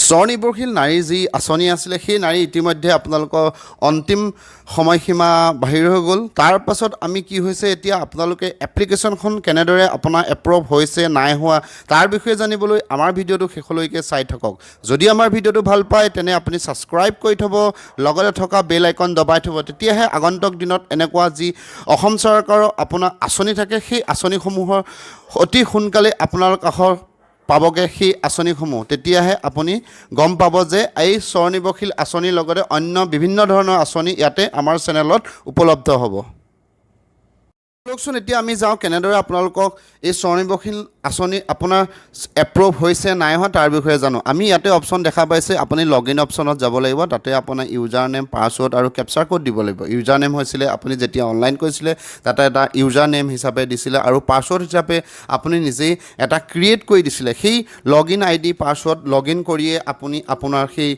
স্বনিৰ্ভৰশীল নাৰীৰ যি আঁচনি আছিলে, সেই নাৰী ইতিমধ্যে আপোনালোকৰ অন্তিম সময়সীমা বাহিৰ হৈ গ'ল। তাৰ পাছত আমি কি হৈছে, এতিয়া আপোনালোকে এপ্লিকেশ্যনখন কেনেদৰে আপোনাৰ এপ্ৰুভ হৈছে নাই হোৱা, তাৰ বিষয়ে জানিবলৈ আমাৰ ভিডিঅ'টো শেষলৈকে চাই থাকক। যদি আমাৰ ভিডিঅ'টো ভাল পায়, তেনে আপুনি ছাবস্ক্ৰাইব কৰি থ'ব, লগতে থকা বেল আইকন দবাই থ'ব। তেতিয়াহে আগন্তুক দিনত এনেকুৱা যি অসম চৰকাৰৰ আপোনাৰ আঁচনি থাকে, সেই আঁচনিসমূহৰ অতি সোনকালে আপোনাৰ কাষৰ পাবগৈ সেই আঁচনিসমূহ। তেতিয়াহে আপুনি গম পাব যে এই স্বনিৰ্ভৰশীল আঁচনিৰ লগতে অন্য বিভিন্ন ধৰণৰ আঁচনি ইয়াতে আমাৰ চেনেলত উপলব্ধ হ'ব। ব'লকচোন, এতিয়া আমি যাওঁ কেনেদৰে আপোনালোকক এই স্বনিৰ্ভৰশীল আঁচনি আপোনাৰ এপ্ৰুভ হৈছে নাই হোৱা, তাৰ বিষয়ে জানো। আমি ইয়াতে অপশ্যন দেখা পাইছে, আপুনি লগ ইন অপশ্যনত যাব লাগিব। তাতে আপোনাৰ ইউজাৰ নেম, পাছৱৰ্ড আৰু কেপচাৰ ক'ড দিব লাগিব। ইউজাৰ নেম হৈছিলে আপুনি যেতিয়া অনলাইন কৰিছিলে, তাতে এটা ইউজাৰ নেম হিচাপে দিছিলে আৰু পাছৱৰ্ড হিচাপে আপুনি নিজেই এটা ক্ৰিয়েট কৰি দিছিলে। সেই log in I D, password log in কৰিয়ে আপুনি আপোনাৰ সেই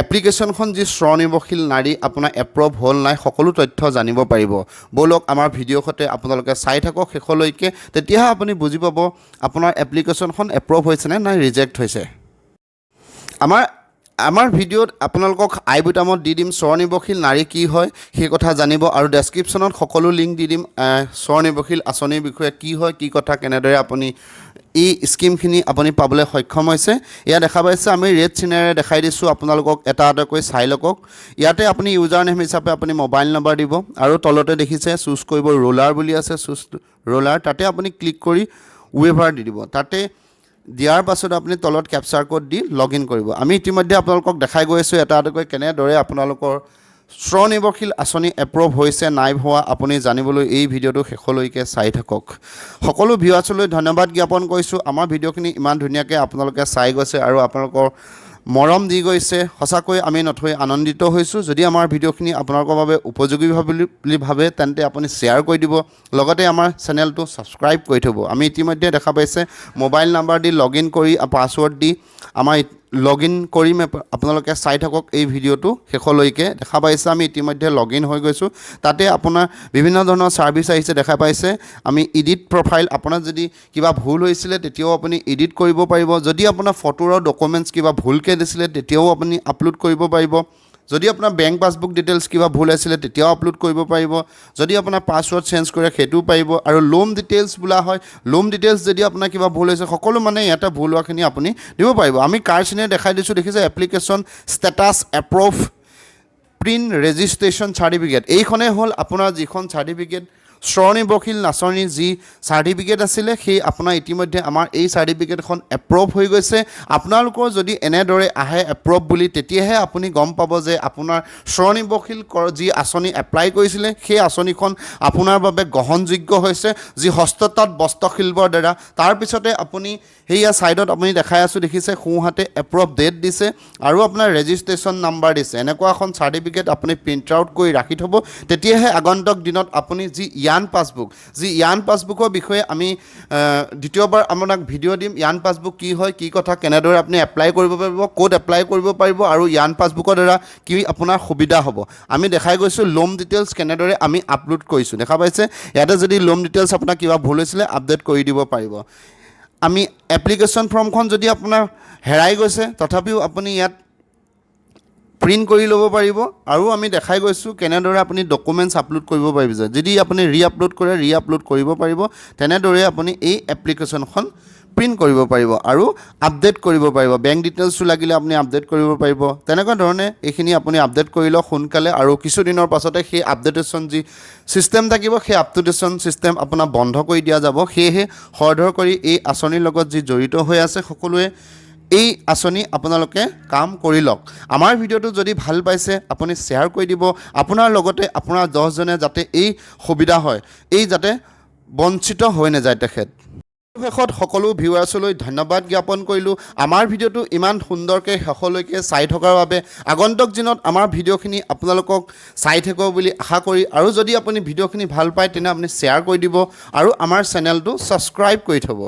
এপ্লিকেশ্যনখন যি স্বনিৰ্ভৰশীল নাৰী আপোনাৰ এপ্ৰুভ হ'ল নাই, সকলো তথ্য জানিব পাৰিব। ব'লক, আমাৰ ভিডিঅ' সৈতে আপোনালোকে চাই থাকক শেষলৈকে। তেতিয়াহে আপুনি বুজি পাব আপোনাৰ এপ্লিকেশ্যনখন এপ্ৰুভ হৈছেনে নাই ৰিজেক্ট হৈছে। আমাৰ ভিডিঅ'ত আপোনালোকক আই বুটামত দি দিম স্বনিৰ্ভৰশীল নাৰী কি হয়, সেই কথা জানিব আৰু ডেছক্ৰিপশ্যনত সকলো লিংক দি দিম, স্বনিৰ্ভৰশীল আঁচনিৰ বিষয়ে কি হয়, কি কথা, কেনেদৰে আপুনি এই স্কীমখিনি আপুনি পাবলৈ সক্ষম হৈছে। ইয়াত দেখা পাইছে, আমি ৰেড চিনেৰে দেখাই দিছোঁ আপোনালোকক, এটা এটাকৈ চাই লওক। ইয়াতে আপুনি ইউজাৰ নেম হিচাপে আপুনি মোবাইল নম্বৰ দিব আৰু তলতে দেখিছে চুজ কৰিব, ৰোলাৰ বুলি আছে, চুজ ৰোলাৰ, তাতে আপুনি ক্লিক কৰি ৱেভাৰ দি দিব। তাতে দিয়াৰ পাছত আপুনি তলত capture code the log in কৰিব। আমি ইতিমধ্যে আপোনালোকক দেখাই গৈ আছোঁ এটা এটাকৈ কেনেদৰে আপোনালোকৰ স্বনিৰ্ভৰশীল আঁচনি এপ্ৰুভ হৈছে নাই হোৱা, আপুনি জানিবলৈ এই ভিডিঅ'টো শেষলৈকে চাই থাকক। সকলো ভিউৱাৰ্ছলৈ ধন্যবাদ জ্ঞাপন কৰিছোঁ। আমাৰ ভিডিঅ'খিনি ইমান ধুনীয়াকৈ আপোনালোকে চাই গৈছে আৰু আপোনালোকৰ মৰম দি গৈছে, সঁচাকৈ আমি নথৈ আনন্দিত হৈছোঁ। যদি আমাৰ ভিডিঅ'খিনি আপোনালোকৰ বাবে উপযোগী বুলি ভাবে, তেন্তে আপুনি শ্বেয়াৰ কৰি দিব, লগতে আমাৰ চেনেলটো ছাবস্ক্ৰাইব কৰি থ'ব। আমি ইতিমধ্যে দেখা পাইছে, mobile number the log in কৰি, পাছৱৰ্ড দি আমাৰ লগ ইন কৰিম। আপোনালোকে চাই থাকক এই ভিডিঅ'টো শেষলৈকে। দেখা পাইছে, আমি ইতিমধ্যে লগ ইন হৈ গৈছোঁ। তাতে আপোনাৰ বিভিন্ন ধৰণৰ ছাৰ্ভিচ আহিছে, দেখা পাইছে। আমি এডিট প্ৰফাইল, আপোনাৰ যদি কিবা ভুল হৈছিলে, তেতিয়াও আপুনি এডিট কৰিব পাৰিব। যদি আপোনাৰ ফটোৰ ডকুমেণ্টছ কিবা ভুলকৈ দিছিলে, তেতিয়াও আপুনি আপলোড কৰিব পাৰিব। যদি আপোনাৰ বেংক পাছবুক ডিটেইলছ কিবা ভুল আছিলে, তেতিয়াও আপলোড কৰিব পাৰিব। যদি আপোনাৰ পাছৱৰ্ড চেঞ্জ কৰে, সেইটোও পাৰিব। আৰু লোন ডিটেইলছ বোলা হয়, লোন ডিটেইলছ যদি আপোনাৰ কিবা ভুল হৈছে, সকলো মানে ইয়াতে ভুল হোৱাখিনি আপুনি দিব পাৰিব। আমি কাৰ চিনে দেখাই দিছোঁ, দেখিছে, application status approve, print registration certificate। এইখনেই হ'ল আপোনাৰ যিখন চাৰ্টিফিকেট, স্বনিৰ্ভৰশীল আঁচনিৰ যি চাৰ্টিফিকেট আছিলে, সেই আপোনাৰ ইতিমধ্যে আমাৰ এই চাৰ্টিফিকেটখন এপ্ৰুভ হৈ গৈছে। আপোনালোকৰ যদি এনেদৰে আহে এপ্ৰুভ বুলি, তেতিয়াহে আপুনি গম পাব যে আপোনাৰ স্বনিৰ্ভৰশীল যি আঁচনি এপ্লাই কৰিছিলে, সেই আঁচনিখন আপোনাৰ বাবে গ্ৰহণযোগ্য হৈছে, যি হস্ততাঁত বস্ত্ৰশিল্পৰ দ্বাৰা। তাৰপিছতে আপুনি সেয়া ছাইডত আপুনি দেখাই আছোঁ, দেখিছে, সোঁহাতে এপ্ৰুভ ডেট দিছে আৰু আপোনাৰ ৰেজিষ্ট্ৰেশ্যন নাম্বাৰ দিছে। এনেকুৱা এখন চাৰ্টিফিকেট আপুনি প্ৰিণ্ট আউট কৰি ৰাখি থ'ব। তেতিয়াহে আগন্তুক দিনত আপুনি যি ইয়ান পাছবুক, যি ইয়ান পাছবুকৰ বিষয়ে আমি দ্বিতীয়বাৰ আপোনাক ভিডিঅ' দিম, ইয়ান পাছবুক কি হয়, কি কথা, কেনেদৰে আপুনি এপ্লাই কৰিব পাৰিব, ক'ত এপ্লাই কৰিব পাৰিব আৰু ইয়ান পাছবুকৰ দ্বাৰা কি আপোনাৰ সুবিধা হ'ব। আমি দেখাই গৈছোঁ লোন ডিটেইলছ কেনেদৰে আমি আপলোড কৰিছোঁ। দেখা পাইছে, ইয়াতে যদি লোন ডিটেইলছ আপোনাৰ কিবা ভুল হৈছিলে, আপডেট কৰি দিব পাৰিব। আমি এপ্লিকেশ্যন ফৰ্মখন যদি আপোনাৰ হেৰাই গৈছে, তথাপিও আপুনি ইয়াত প্ৰিণ্ট কৰি ল'ব পাৰিব। আৰু আমি দেখাই গৈছোঁ কেনেদৰে আপুনি ডকুমেণ্টছ আপলোড কৰিব পাৰিব। যদি আপুনি ৰি আপলোড কৰে, ৰি আপলোড কৰিব পাৰিব। তেনেদৰে আপুনি এই এপ্লিকেশ্যনখন প্ৰিণ্ট কৰিব পাৰিব আৰু আপডেট কৰিব পাৰিব। বেংক ডিটেইলছো লাগিলে আপুনি আপডেট কৰিব পাৰিব। তেনেকুৱা ধৰণে এইখিনি আপুনি আপডেট কৰি লওক সোনকালে আৰু কিছুদিনৰ পাছতে সেই আপডেটেশ্যন যি ছিষ্টেম থাকিব, সেই আপডেটেশ্যন ছিষ্টেম আপোনাৰ বন্ধ কৰি দিয়া যাব। সেয়েহে খৰধৰ কৰি এই আঁচনিৰ লগত যি জড়িত হৈ আছে, সকলোৱে এই আঁচনি আপোনালোকে কাম কৰি লওক। আমাৰ ভিডিঅ'টো যদি ভাল পাইছে, আপুনি শ্বেয়াৰ কৰি দিব। আপোনাৰ লগতে আপোনাৰ 10জনে যাতে এই সুবিধা হয়, এই যাতে বঞ্চিত হৈ নাযায় তেখেত। শেষত সকলো ভিউৱাৰ্ছলৈ ধন্যবাদ জ্ঞাপন কৰিলোঁ, আমাৰ ভিডিঅ'টো ইমান সুন্দৰকৈ শেষলৈকে চাই থকাৰ বাবে। আগন্তুক দিনত আমাৰ ভিডিঅ'খিনি আপোনালোকক চাই থাকিব বুলি আশা কৰি আৰু যদি আপুনি ভিডিঅ'খিনি ভাল পায়, তেনে আপুনি শ্বেয়াৰ কৰি দিব আৰু আমাৰ চেনেলটো ছাবস্ক্ৰাইব কৰি থ'ব।